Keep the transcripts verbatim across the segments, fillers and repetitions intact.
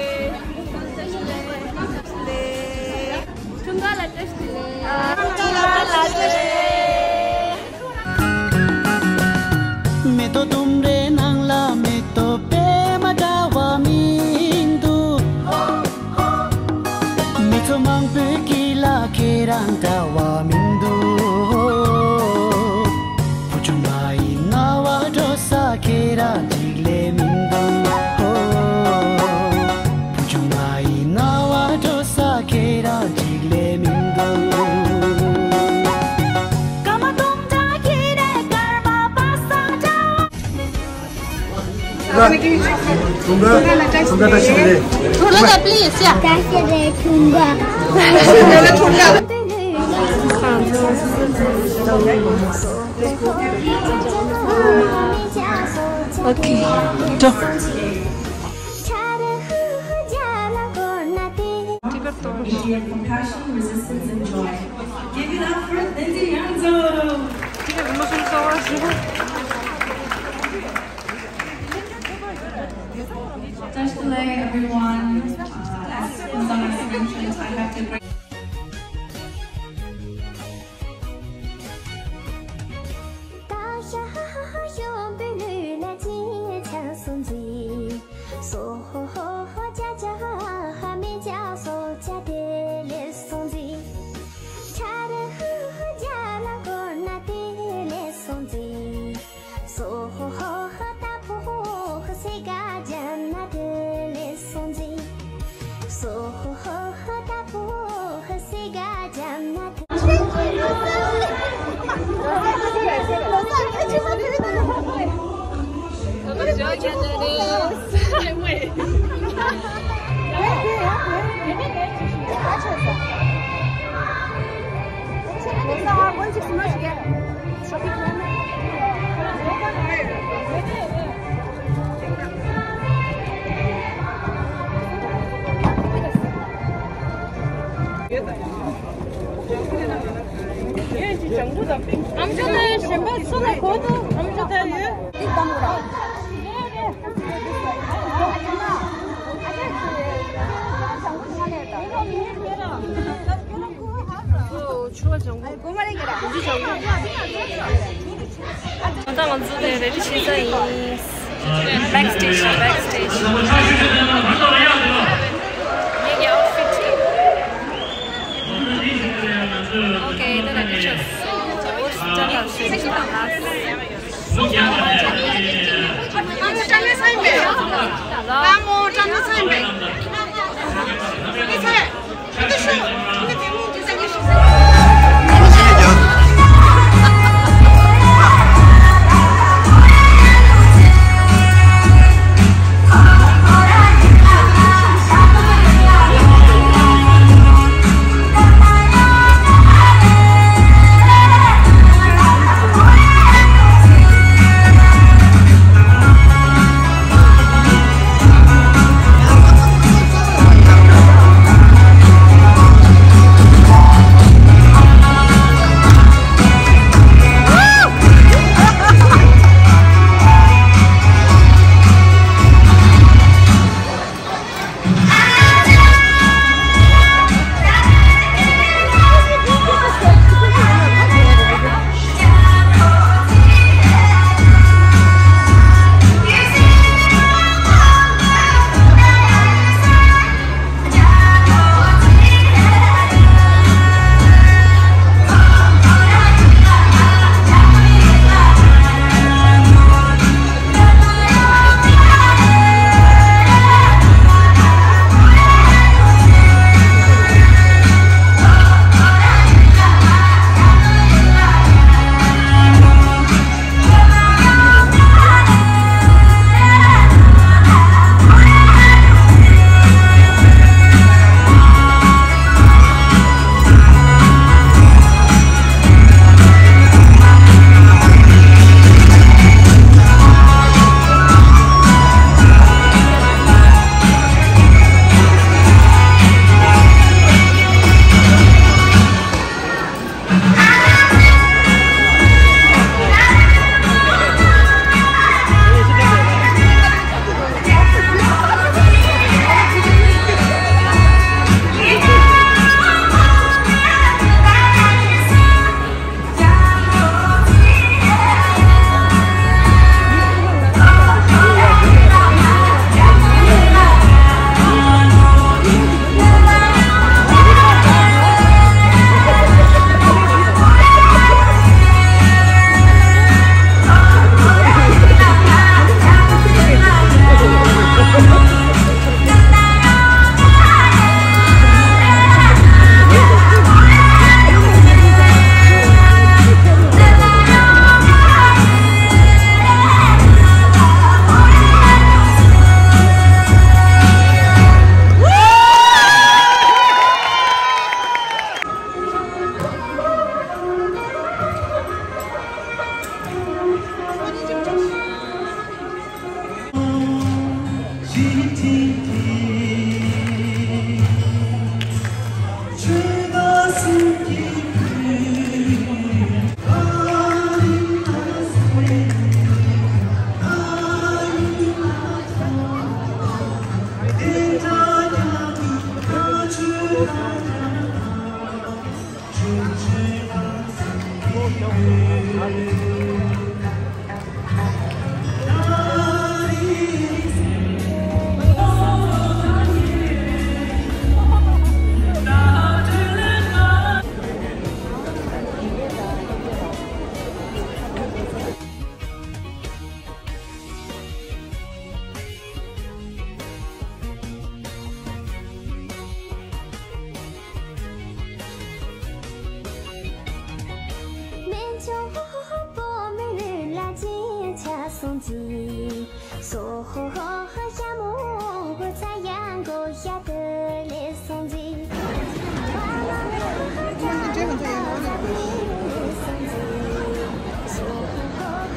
འཁྲུངས་སྐར་ལ་བཀྲ་ཤིས་བདེ་ལེགས། འཁྲུངས་སྐར་ལ་བཀྲ་ཤིས་བདེ་ལེགས། མེ་ཏོག་ལྡུམ་རའི་ནང་ལ་མེ་ཏོག་པད་མ་འདྲ་བ་མི་འདུག་མི་ཚོགས་མང་པོའི་དཀྱིལ་ལ་ཁྱེད་རང་འདྲ་བ་མི་འདུག་བུ་ཆུང་ང་ཡི་རྣ་བ་འགྲོ་ས་ཁྱེད་རང་གཅིག་ལས་མི་འདུག་བུ་ཆུང་ང་ཡི་རྣ་བ་འགྲོ་ས་ཁྱེད་རང་གཅིག་ལས་མི་འདུག་སྐར་མ་དུང་འདྲ་ཁྱེད་རང་སྐར་མ་པ་སངས་འདྲ། འཁྲུངས་སྐར་འཁྲུངས་སྐར་བཀྲ་ཤིས་བདེ་ལེགས། འཁྲུངས་སྐར་པི་ལི་སི་ཡ། བཀྲ་ཤིས་བདེ་ལེགས་འཁྲུངས་སྐར། ཨོ་ཁེ། འགྲོ། If you have compassion, resistance, and joy, give it up for Lindsay Yanzo. Just to let everyone, uh, as Ms. Honors mentioned, I have the great ཨམ་ཅོག་དེ་གཞན་པ་སུ་ལ་གོ་འདུག་ཨམ་ཅོག་དེ་ཡོད། ད་ང་ཚོ་དེ་རེ་ཌི་བྱེད་ས་ཡིན། Backstage, backstage. ངེད་ཀྱི་outfit. Okay, then I just, so, what's the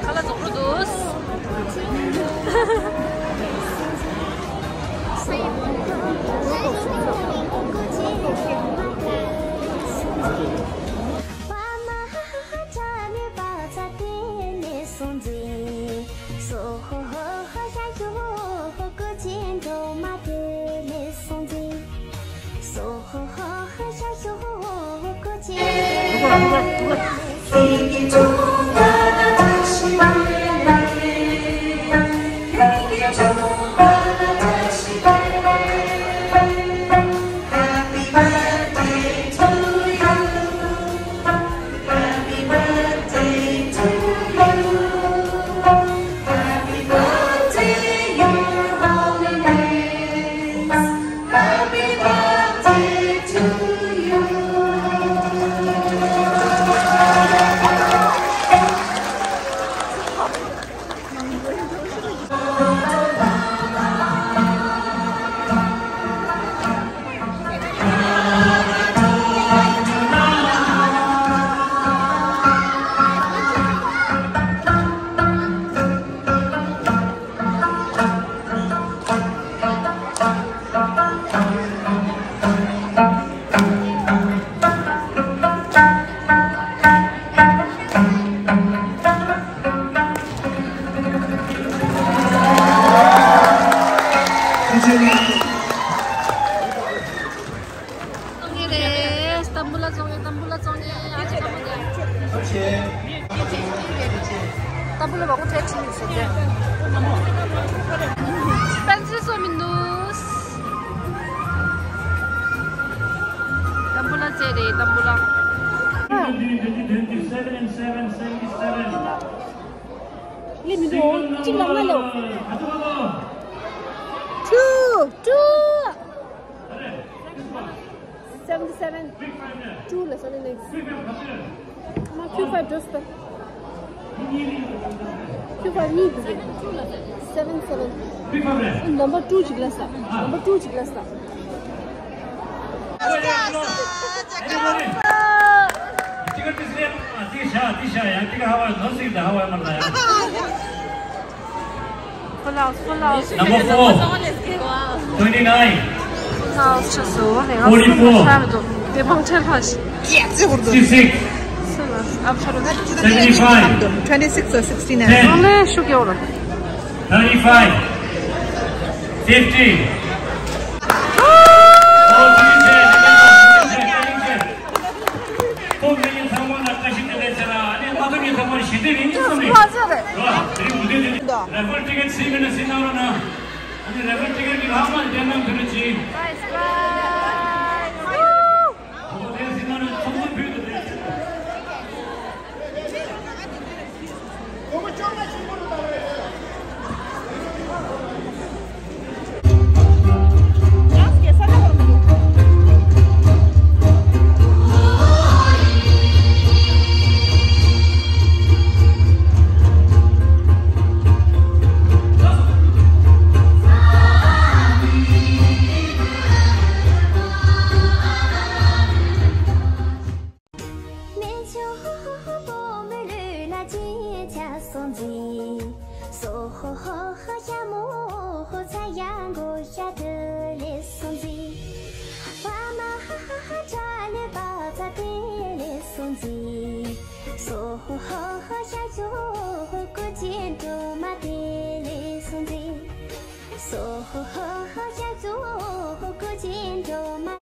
ཁ་ལག་རྫོགས་འགྲོ་འདུག་བཙོང་མཁན་རེད། ཏམ་བུ་ལ་བཙོང་མཁན། ཏམ་བུ་ལ་བཙོང་མཁན། ཨ་ཅེ་ཏམ་བུ་ལ། ཏམ་བུ་ལ་བ་ཀོ་ཁྲེ་ཁྲི་མི་སོ་ཏེ། པན་ཅི་སོ་མི་ནུས། ཏམ་བུ་ལ་ཙེ་རེད། ཏམ་བུ་ལ། ལི་མི་འདུག་གཅིག་ལབ་ན་ལེའོ། Two. Two. Seventy seven. Two ལ་seventy nine. མ། Q five འགྲོ་སྲིད་པ། Q five གཉིས་འདུག་གས། Seven seven. Number two ཅིག་ལ་ས། Number two ཅིག་ལ་ས། Number four, twenty nine. Forty four. Sixty six. Seventy five. Twenty six or sixty nine. Thirty five. Fifty. ཁོང་མི་ཉིད་ཚང་མ་ལ་བཀྲ་ཤིས་བདེ་ལེགས་ཟེར་ར། ཨ་ནི་མ་ཐུབ་མཁན་ཚང་མ་ཞི་བདེ་རིང་ལུགས་བསམ་ནས། རེད་བ། དེ་རིང་འུ་དེ་དེ་རེ་ཧྥལ་ཊི་ཀེ་ཊི་ཚིག་མིན་ན་སེང་གནང་རོགས་གནང་། ཨ་ནི་རེ་ཧྥལ་ཊི་ཀེ་ཊི་གི་ལྷག་མ་དེ་གནང་ཐུབ་ན་ཅི། འོ་དེ་སེང་གནང་རོགས། ཚོགས་འདུ་ཕུལ་དུ་བསྡད།